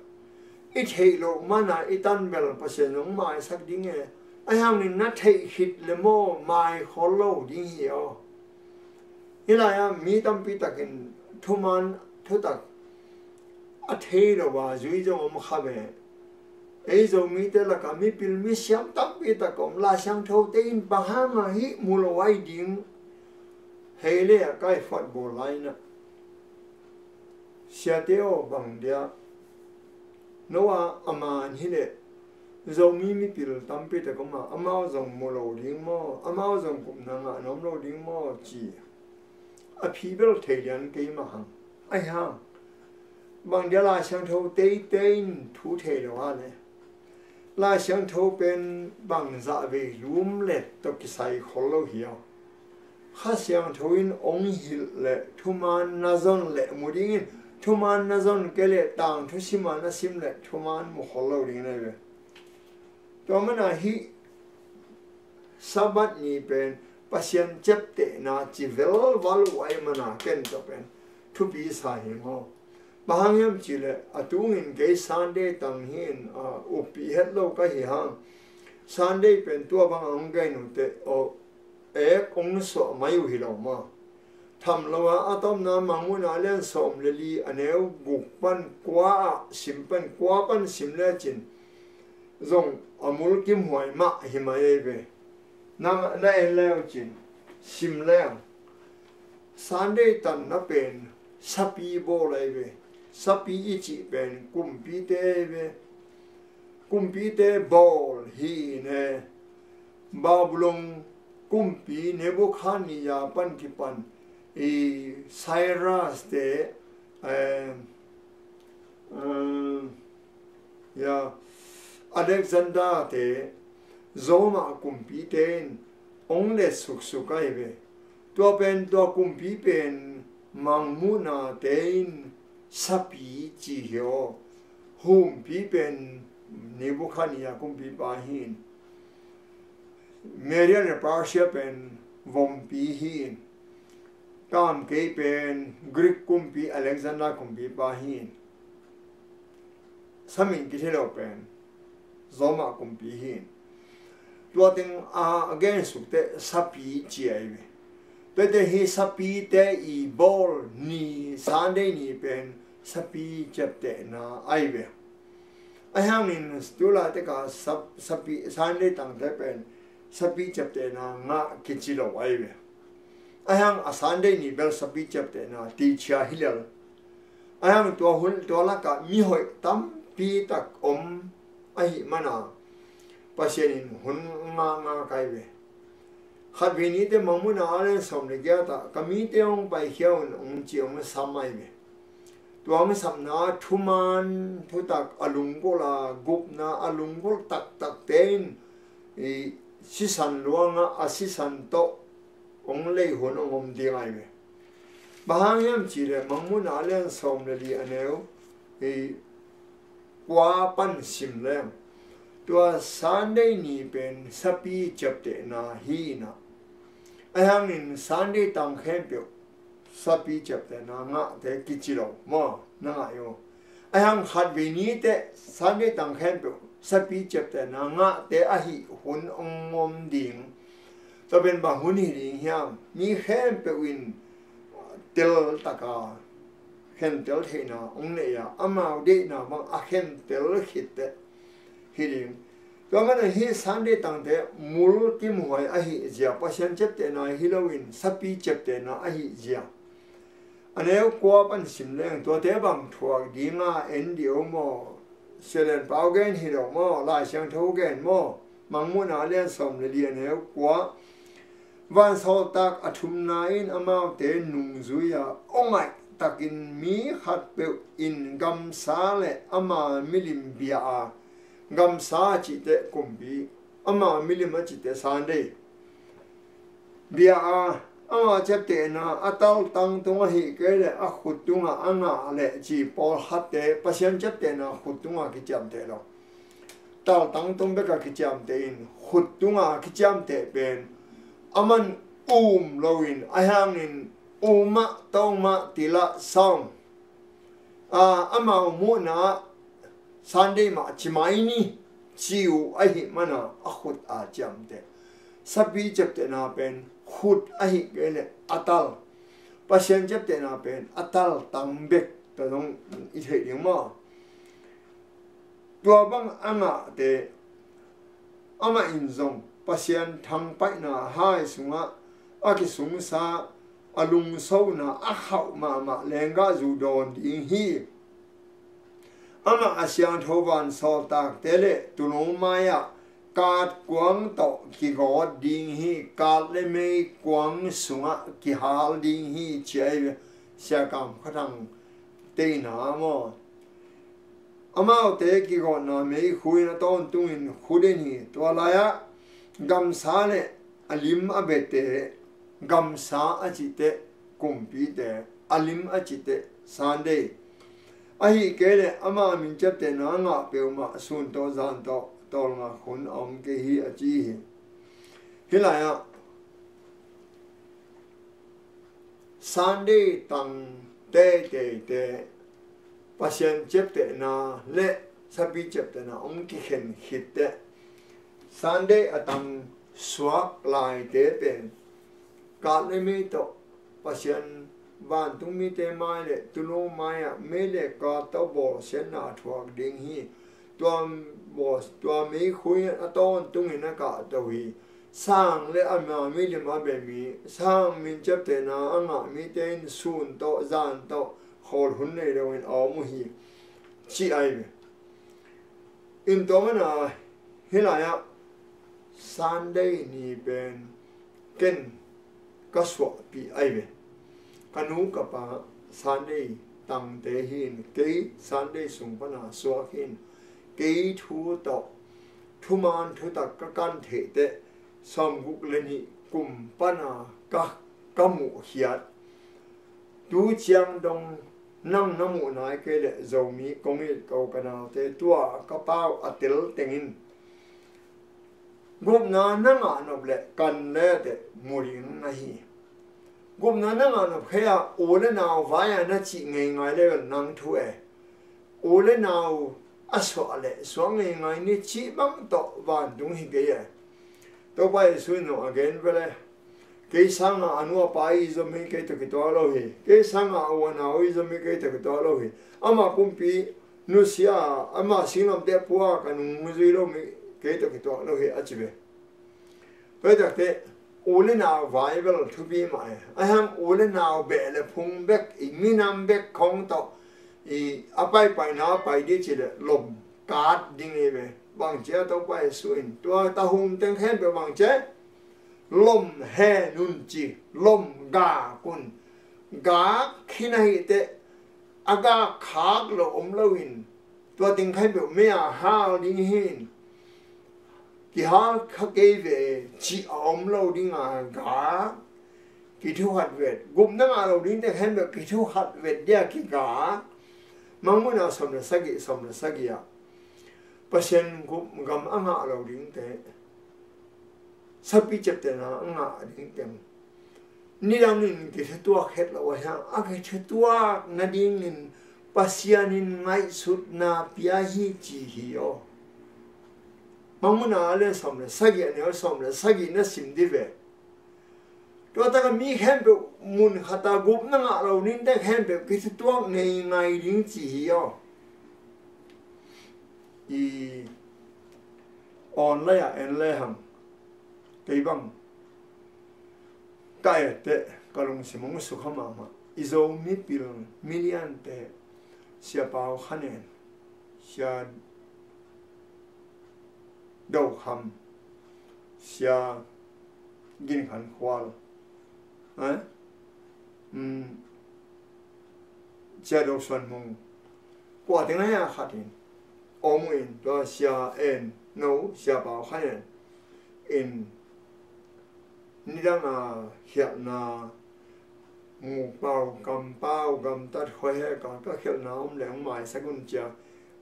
I theih loh mana i tan bel Pasian hong maisak ding e. Ahi hangin na theih khit le maw, mai khol lo ding hi aw. Hih lai-ah mi tampi takin thuman thutak a thei lo a zui zong om kha ve. Ei Zomite lakah mipil misiam tampi tak om. Lai Siangthote in bang hangah hih mu lo ai ding, hei le a kai fuat bawl lai-in ah, siate aw, bang dia, Noah a man hi leh Zomi mipil tampi tak om a, amau zong mu lo ding maw, amau zong gupna ngah nuam lo ding maw ci a phi bel thei lian kei mah hang. Ahi hang bang dia Lai Siangtho teitei in thu thei lo a le, Lai Siangtho pen bang zah vei lum let tawh kisai khol lo hi a. Kha Siangtho in ong hilh le thuman na zon le mu dingin, thuman na zon kei le tangthu sim a na sim le thuman mu khol lo dingin ahi ve. Tua mana hih Sabbath ni pen Pasian ciaptehna ci velval uh ahi mana ken tawh pen thupi sa hi maw. Bang hang hiam cih le a tungin kei Sunday tang hi in, a, uppi het lo ka hi hang. Sunday pen tua bang a hong gen uh teh, aw, ek hong suah mai uh hi lo maw. Tham lo a, a tawpna Mangmuhna a lian sawm le li a neu guk pan kua ah sim pan, kua pan sim lecin zong a mulkimhuai mah hi mai ei ve. Na, na en leu cin sim leng Sunday tanna pen sapi bawl ei ve. Sapi i cih pen kumpite ei ve. Kumpite bawl hi ne. Babylon kumpi Nebuchadnezzar pan kipan i Cyrus te, eh, eh, ya, Alexander te, Roma kumpite in ong let suksuk ahi ve. Tua pen, tua kumpi pen Mangmuhna te in sapi ci hi aw. Humpi pen Nebuchadnezzar kumpipa hi in. Media le Persia pen vompi hi in. Kamkei pen Greek kumpi Alexander kumpipa hi in. Samin kithei lo pen Roma kumpi hi in. Tua teng a, a gen suk teh sapi ci ahi ve. Tuate hi sapite i bawl ni, Sunday ni pen sapi ciaptehna ahi ve. Ahi hangin tu laitak a sap-, sapi, Sunday tangte pen sapi ciaptehna ngah kici lo ahi ve. Ahi hang a Sunday ni bel sapi ciaptehna ti cia hi lel. Ahi hang tua hun, tua lakah mihoih tampi tak om ahih mana Pasian in hun ngah ngah kai ve. Khatvei nite Mangmuhna a lian sawm le giat ah ka mite hong paikhia un hong ci hong sam ahi ve. Tua hong samna thuman thutak a lunggulh a gupna a lunggulh taktakte in i sisan luangah a sisan tawh hong lei hun hong om ding ahi ve. Bang hang hiam cih leh Mangmuhna a lian sawm le li a neu i kua pan sim leng tua Sunday ni pen sapi ciaptehna hi inah. Ahi hangin Sunday tang khempeuh sapi ciaptehna ngahte kici lo maw, na ngai uh. Ahi hang khatvei nite Sunday tang khempeuh sapi ciaptehna ngahte ahih hun hong om ding. Tua pen bang hun hi ding hiam? Mi khempeuh in teltaka khentel theihna hong nei a, amau deihna bang a khentel khitteh hi ding. Tua mana hih Sunday tangte mulkimhuai ahih zia, Pasian ciaptehna hi loin sapi ciaptehna ahih zia. A neu kua pan sim leng tuate bang thuak dinga en dih uh maw? Sialen pau gen hi lo maw? Lai Siangtho gen maw? Mangmuhna a lian sawm le li a neu kua. Vansawltak a thumna in amaute nungzui a, aw ngaih takin mi khatpeuh in gamsa le ama milim bia a, gamsa a cihteh kumpi, ama milim a cihteh Sunday. Bia a, ama ciaptehna a taltang tung ahih kei leh a khut tungah a ngah leh ci pawlkhatte Pasian ciaptehna khut tungah kiciamteh lo. Taltang tung bek a kiciamteh in khut tungah kiciamteh pen a man um loin ahi hangin umah tongmah tilah sawm. A, amau muhna ah Sunday mah ci mai ni ci uh ahih mana a khut a ciamteh. Sapi ciaptehna pen khut ahih kei leh a tal. Pasian ciaptehna pen a tal tang bek ta zong i theih ding maw? Tua bang a ngahte amah in zong Pasian thangpaihna hai sungah a kisungsa a lungsona a khauh mahmah lenggahzu dawn ding hi. Amah a siangtho vansawltakte le tulung mai-ah kat kuang tawh kigawt ding hi. Kat le mei kuang sungah kihal ding hi, ci ahi ve. Sia Kam Kha Thang teina maw? Amaute kigawtna meikhu in a tawntungin khu den hi. Tua lai-ah gamsa le a lim a biate, gamsa a cihte kumpite, a lim a cihte Sunday, ahih kei leh ama min ciaptehna a ngah peuhmah sun tawh zan tawh tawlnga khun a om kei hi, a ci hi. Hih lai-ah Sunday tang teiteite Pasian ciaptehna le sapi ciaptehna hong kikhen khit teh, Sunday a tang suak laite pen kat le mei tawh Pasian, vantungmite mai le tulung mai-ah mei le kat tawh bawlsiatna a thuak ding hi. Tua bawl, tua meikhu in a tawntungin a kahto hi. Sang le ama milim a bia mi, sang min ciaptehna a ngah mite in sun tawh zan tawh khawl hun nei loin a om uh hi, ci ahi ve. In tua mana hih lai-ah Sunday ni pen ken ka suahpih ahi ve. Ka nu ka pa Sunday tangte hi in, kei Sunday sung pana suak hi in, kei thu tawh thuman thutak ka kan theih teh sawmguk le nih kum pana ka, ka muhkhiat. Tu ciang dong nang na muh nai kei leh Zomi kong it ko ka naute, tua ka pau a tel tengin gupna na ngah nop leh kan le teh mu ding na hi. Gupna na ngah nop khe a u le nau vai-a na cih ngeingai le nang thu e. U le nau a suah leh suak ngeingai ni cih bang tawh vantung hi kei e. Topa Jesu in a gen ve le, kei sanga a nu a pa i zom hi kei tawh kituak lo hi. Kei sanga a u a nau i zom hi kei tawh kituak lo hi. Ama pumpi nusia, ama singlamteh pua ka nungzui lo mi kei tawh kituak lo hi, a ci ve. Tua hi takteh u le nau vai bel thupi mah e. Ahi hang u le nau beh le phung bek, i minam bek khong tawh i a paipaina a pai dih ci leh lom kat ding hi ve. Bang ci a, Topa Jesu in tua tahum teng khempeuh bang ci a, lom hen un ci, lom gak un. Gak khin ahih teh a gak khak lo om lo in, tua teng khempeuh mei-a hal ding hi in, kihal kha kei ve cih a om lo ding a gak, kithuhat vet. Gupna ngah lo ding teng khempeuh kithuhat vet dia kigak. Mangmuhna sawm le sagih, sawm le sagih ah Pasian gam a ngah lo dingte, sapi ciaptehna a ngah ding teng nidangin kithutuak het lo ahi hang, a kithutuak nadingin Pasian in ngaihsutna pia hi ci hi aw. Mangmuhna a lian sawm le sagih, a neu sawm le sagih na sim dih ve. Tua taka mi khempeuh mun khata gupna ngah lo dingte khempeuh kithutuak ngeingai ding ci hi aw. I online ah en le hang, kei bang ka et teh ka lungsim hong sukha mahmah. I Zo mipil miliante, Sia Pau Kha Nen, Sia Do Kham, Sia Gin Khan Khual, eh? Um, Sia Do Suan Hmung, kua teng ahi a khat in om uh in, tua Sia En No, Sia Pau Kha Nen in nidang a khialhna, mukpau, kampau, gamtat, khuahek a ka khialhna om leh hong maisak un ci a,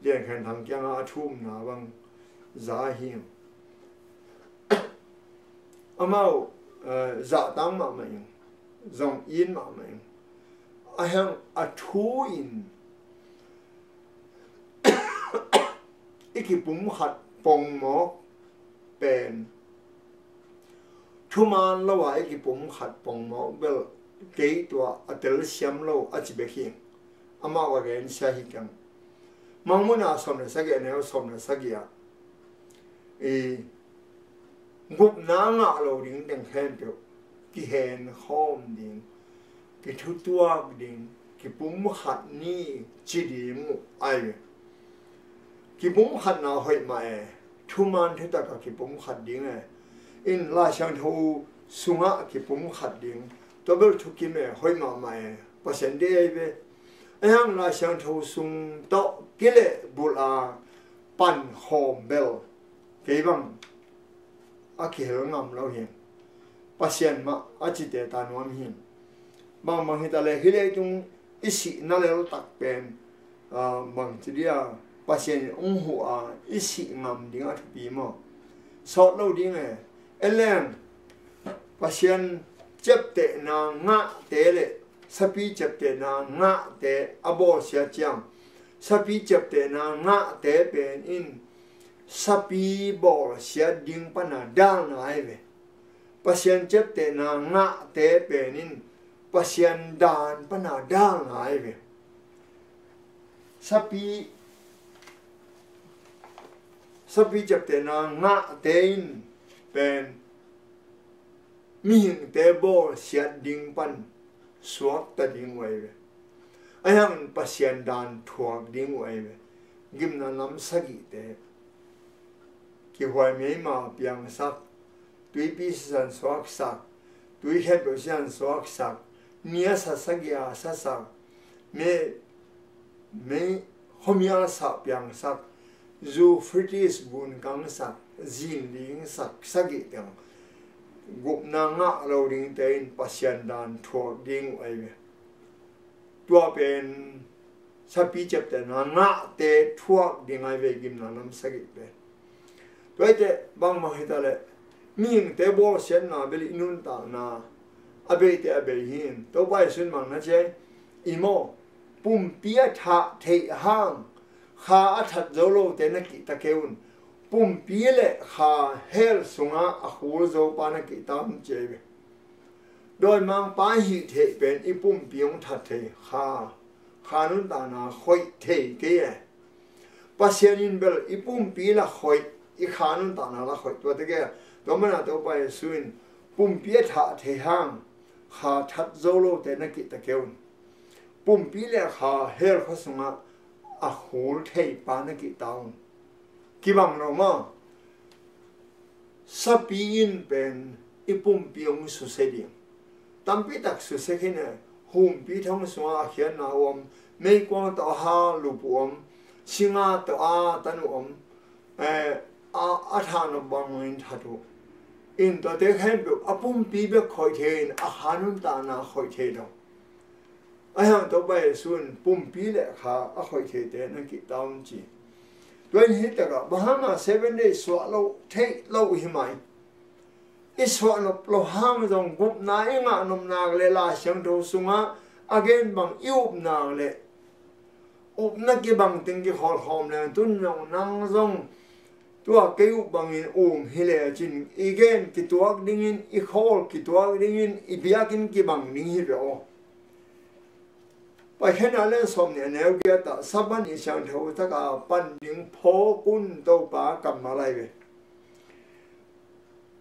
Lian Khen Thang kiangah a thumna bang za hi. Amau, eh, zahtang mahmah ing, zong it mahmah ing. Ahi hang a thu in i kipumkhat pongmawk pen, thuman lo a i kipumkhat pongmawk bel kei tua a telsiam lo a ci bek hi. Amau a gen sia hi keng. Mangmuhna sawm le sagih, a neu sawm le sagih ah, i gupna ngah lo ding teng khempeuh kihen khawm ding, kithutuak ding, kipumkhat ni ci ding uh ahi ve. kipumkhatna hoih mah e. Thuman thutak ah kipumkhat ding e. In Lai Siangtho sungah kipumkhat ding, tua bel thukim e, hoih mahmah e. Pasian deih ahi ve. Ahi hang Lai Siangtho sung tawh kilehbulh a pankhawm bel kei bang a kihel ngam lo hi. Pasian mah a cite ta nuam hi. Bangbang hi ta leh hih leitung i sihna leltak pen, ah, bangci dia, Pasian in hong huh a i sih ngam ding a thupi maw? Sawt lo ding e. En leng Pasian ciaptehna ngahte le sapi ciaptehna ngahte a bawlsia ciang, sapi ciaptehna ngahte pen in sapi bawlsia ding pana dalna ahi ve. Pasian ciaptehna ngahte pen in Pasian dan pana dalna ahi ve. Sapi, sapi ciaptehna ngahte in pen mihingte bawlsiat ding pan suakta ding uh ahi ve. Ahi hangin Pasian dan thuak ding uh ahi ve. Gimna nam sagihte, kihuai meima piangsak, tuipi sisan suaksak, tui khempeuh sisan suaksak, ni a sa sagih a sasak, me, mei khuamial sah piangsak, Euphrates gun kangsak, zinlingsak sagih teng gupna ngah lo dingte in Pasian dan thuak ding uh ahi ve. Tua pen sapi ciaptehna ngahte thuak ding ahi ve, gimna nam sagih pen. Tua ahih teh bangmah hi ta leh mihingte bawlsiatna bel i nuntakna a beite a bei hi. Topa Jesu in mangna ciai i maw, pumpi a thah theih hang kha a that zo lote na kihta kei un. Pumpi le kha hell sungah a khul zo pa na kihta un ci ahi ve. Dawimangpa hih theih pen i pumpi hong that thei, kha, kha nuntakna khoih thei kei e. Pasian in bel i pumpi la khoih, i kha nuntakna la khoih. Tua teh kei a, tua mana Topa Jesu in pumpi a thah thei hang kha that zo lote na kihta kei un. Pumpi le kha hell khua sungah a khul thei pa na kihta un. Kibang lo maw? Sapi in pen i pumpi hong susia ding. Tampi tak susia khin e, humpi thong sungah a khiatna uh om, meikuang tawh a ha lup uh om, singa tawh a tan uh om, eh, a, a thah nop bangin that uh. In tuate khempeuh a pumpi bek khoih thei in a kha nuntakna khoih thei lo. Ahi hang Topa Jesu in pumpi le kha a khoih theite na kihta un ci. Tua in hi takah bang hanga Seven Day suah lo theih lo hi mai. I suah nop lo hang zong gupna i ngah nop nak le Lai Siangtho sungah a gen bang i up nak le upna kibang teng kikholhkhawm le tun zong nang zong tua kei uh bangin um hi lecin i gen kituak dingin, i khawl kituak dingin, i biakinn kibang ding hi ve aw. Paikhiatna lian sawm nih a neu giat ah Sabbath ni siangtho taka pan ding phawk un Topa kammal ahi ve.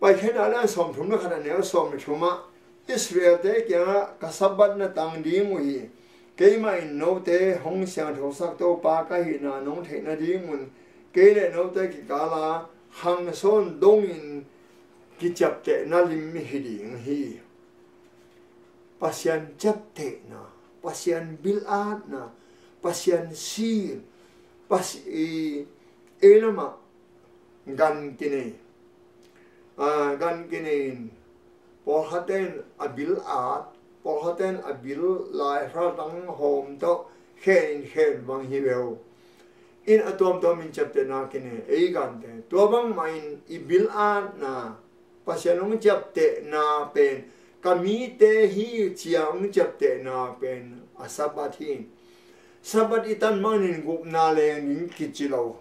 Paikhiatna lian sawmthum le khat a neu sawm le thum ah Israelte kiangah ka Sabbath na tang ding uh hi. Keimah in note hong siangthosak Topa ka hihna nong theih nadingun kei le note kikala khangsawn dongin kiciaptehna lim hi ding hi. Pasian ciaptehna, Pasian bilatna, Pasian sil, Pasi-, i, ei lamah gan kinei. Ah, gan kinei in pawlkhatte in a bil at, pawlkhatte in a bil lai hratang hawm tawh khen in khen bang hi ve uh. In a tuamtuam in ciaptehna kinei, ei gante. Tua bangmah in i bil atna, Pasian hong ciaptehna pen, ka mite hi cia hong ciaptehna pen a Sabbath hi. Sabbath i tan manin gupna leng ding kici lo.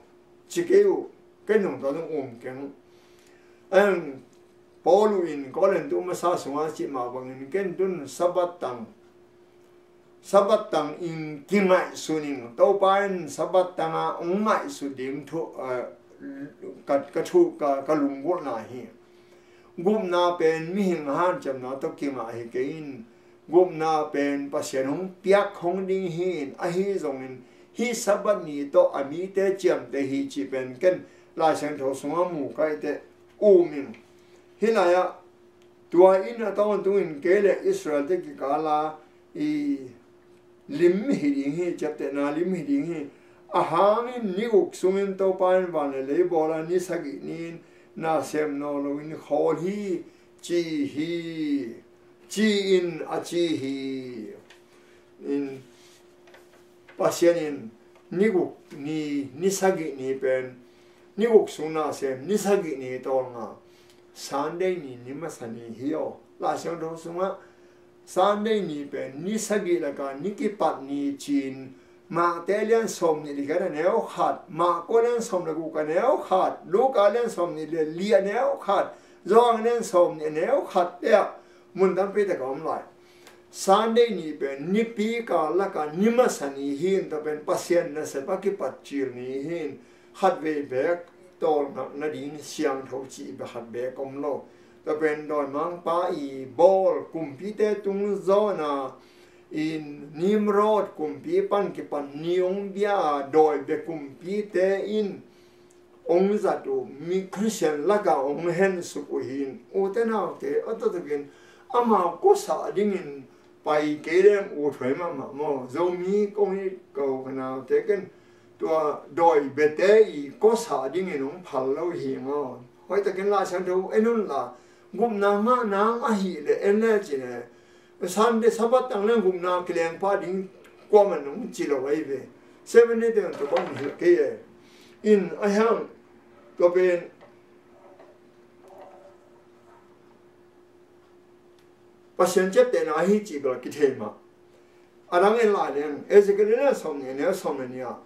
Ci kei uh, ken hong tua nung um keng. Ang Paul in Korin tu masa sunga cih mah bangin ken tun Sabbath tang, Sabbath tang in kingaihsun in, Topa in Sabbath tanga hong ngaihsut ding thu, ah, ka, ka thu, ka, ka lunggulhna hi. Gupna pen mihing hanciamna tawh kingah hi kei in, gupna pen Pasian hong piak hong ding hi in, ahi zongin hih Sabbath ni tawh a mite ciamteh hi cih pen ken Lai Siangtho sungah mu ka hih teh um ing. Hih lai-ah tua in a tawntungin kei le Israel-te kikala i lim hi ding hi, ciaptehna lim hi ding hi. A hangin ni guk sungin Topa in van le lei bawl a, ni sagih ni-in na sem nawn loin khawl hi ci hi, ci-in a ci hi. In Pasian in ni guk ni, ni sagih ni pen ni guk sung na sem, ni sagih ni tawlnga, Sunday ni, ni masa ni hi aw. Lai Siangtho sungah Sunday ni pen ni sagih laka ni kipat ni ci-in, Mate lian sawm nih le giat a neu khat, Marko lian sawm le guk a neu khat, Luka lian sawm nih le li a neu khat, Johan lian sawm nih a neu khat te ah mun tampi tak a om lai. Sunday ni pen nipi kal laka ni masa ni hi in, tua pen Pasian nasep a kipat cil ni hi in, khatvei beek tawlngak nading siangtho cih bek khat beek om lo. Tua pen dawimangpa i bawl kumpite tungzawna in Nimrod kumpi pan kipan ni hong bia a, dawi bia kumpite in hong zat uh mi Khristian laka hong hensuk uh hi in, ute naute, a taktakin amau kosah dingin pai kei leng ut huai mahmah maw. Zomi kong hi ko ka naute, ken tua dawi biate i kosah dingin hong phal lo hi maw. Hoihtakin Lai Siangtho en unla, gupna ngah nang ahih leh en le cin e, Sunday Sabbath tang leng gupna kileng pah ding kuaman hong ci lo ahi ve. Seven Day te tua bang hilh kei e. In a hiang tua pen Pasian ciaptehna ahi cih bel kithei mah. A dang en lai leng, Ezekiel lian sawm nih a neu sawm le nih ah,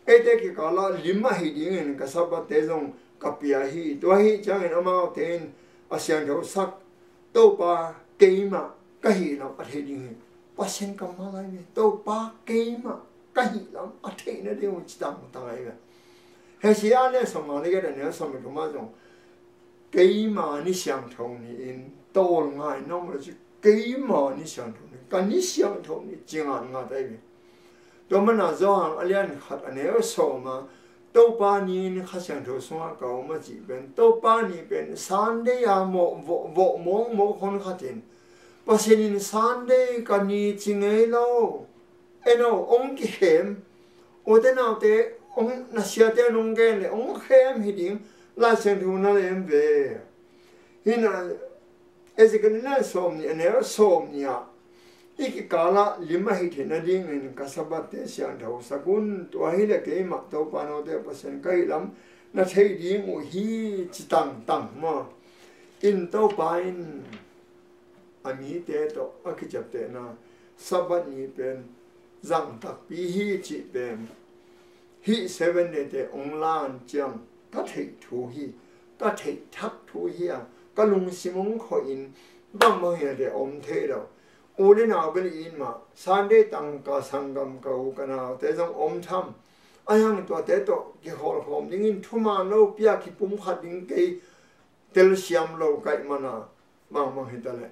eite kikala lim ahi dingin ka Sabbath-te zong ka pia hi. Tua ahi ciangin amaute in a siangthosak Topa keimah ka hih lam a theih ding hi. Pasian kammal ahi ve. Topa keimah ka hih lam a theihna ding uh ci tangtang ahi ve. Hosea lian sawm nga le giat a neu sawm le thum ah zong, keima ni siangtho ni-in tawlnga in na om uh le ci, keima ni siangtho ni, ka ni siangtho ni ci ngatngat ahi ve. Tua mana Johan a lian khat a neu sawm ah, Topa ni in Kha Siangtho sungah ka om a cih pen, Topa ni pen Sunday a mawh, vawh, vawh mawkmawk hon khat in, Pasian in Sunday ka ni ci ngei lo. En aw, hong kikhem. Ute naute, hong, na siate in hong gen leh hong khem hi ding. Lai Siangtho na lem ve. Hi na, Ezekiel lian sawm nih a neu sawm nih ah, i kikala lim ahi theihna dingin ka Sabbath-te siangthosak un. Tua hi leh keimah Topa note Pasian ka hih lam na theih ding uh hi ci tangtang maw. In Topa in a mite tawh a kiciaptehna Sabbath ni pen zang takpi hi cih pen, hih Seven Day-te hong lan ciang ka theih thu hi, ka theih thak thu hi a, ka lungsim hong khawh in bangbang hiate om thei lo. U le nau bel in mah, Sunday tang ka sanggam ka u ka naute zong om tham. A hiang tuate tawh kikhawlkhawm dingin thuman lo pia kipumkhat ding kei telsiam lo ka hih mana, bangbang hi ta leh,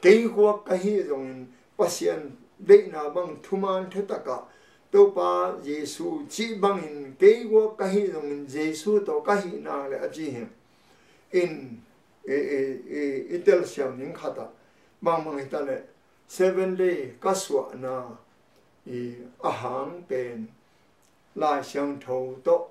kei guak ka hih zongin Pasian deihna bang thuman thutakah Topa Jesu cih bangin kei guak ka hih zongin Jesu tawh ka hih nak leh a ci hi. In i, i, i, i telsiam ding khatah, bangbang hi ta leh, Seven Day ka suahna i a hang pen Lai Siangtho tawh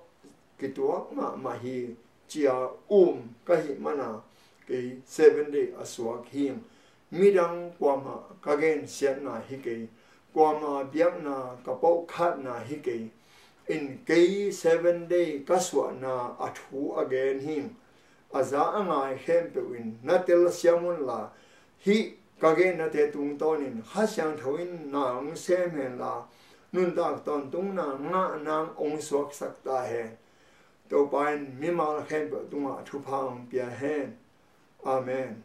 kituak mahmah hi, ci-a um ka hih mana, kei Seven Day a suak hi ing. Midang kuamah ka gensiatna hi kei, kuamah biakna ka pohkhatna hi kei. In kei Seven Day ka suahna a thu a gen hi ing. A za a ngai khempeuh in na telsiam unla, hih ka gennate tungtawnin Kha Siangtho in na hong sem henla, nuntak tawntungna ngah nang hong suaksak ta hen. Topa in mimal khempeuh tungah thupha hong pia hen. Amen.